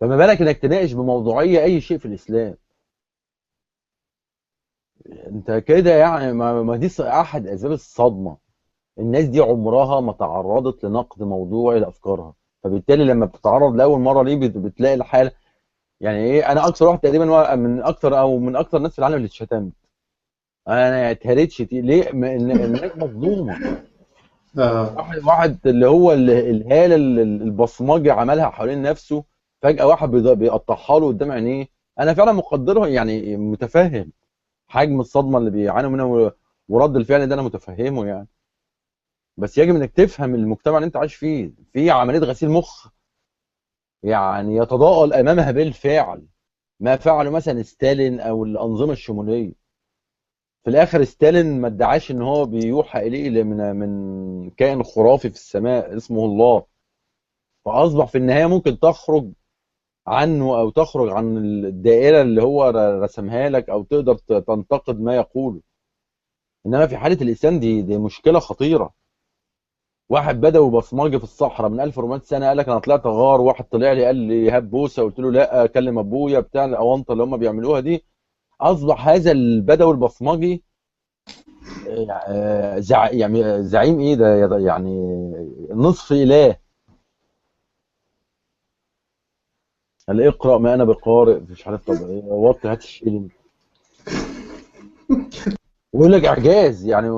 فما بالك انك تناقش بموضوعية اي شيء في الاسلام؟ انت كده يعني ما دي احد اسباب الصدمة. الناس دي عمرها ما تعرضت لنقد موضوعي لافكارها، فبالتالي لما بتتعرض لاول مرة ليه بتلاقي الحالة يعني ايه. انا اكثر واحد تقريبا من اكثر او من اكثر الناس في العالم اللي اتشتمت، انا اتهريت شتي ليه؟ الناس مظلومة. واحد اللي هو الهالة البصمجي عملها حوالين نفسه، فجاة واحد بيقطعها له قدام عينيه. انا فعلا مقدره، يعني متفهم حجم الصدمة اللي بيعانوا منها ورد الفعل ده انا متفهمه يعني. بس يجب انك تفهم المجتمع اللي انت عايش فيه، في عملية غسيل مخ يعني يتضاءل امامها بالفعل ما فعله مثلا ستالين او الانظمة الشمولية. في الاخر ستالين ما ادعاش ان هو بيوحى اليه من كائن خرافي في السماء اسمه الله، فاصبح في النهاية ممكن تخرج عنه او تخرج عن الدائرة اللي هو رسمها لك، او تقدر تنتقد ما يقوله. انما في حاله الاسلام دي مشكلة خطيرة. واحد بدوي بصمجي في الصحراء من 1400 سنة قال لك انا طلعت غار، واحد طلع لي قال لي هات بوسه، قلت له لا كلم ابويا بتاع الاونطه اللي هم بيعملوها دي. اصبح هذا البدوي البصمجي يعني زعيم ايه ده، يعني نصف اله. قال اقرا ما انا بقارئ، مش عارف طب ايه، وطي هات الشيلين. ويقول لك اعجاز يعني.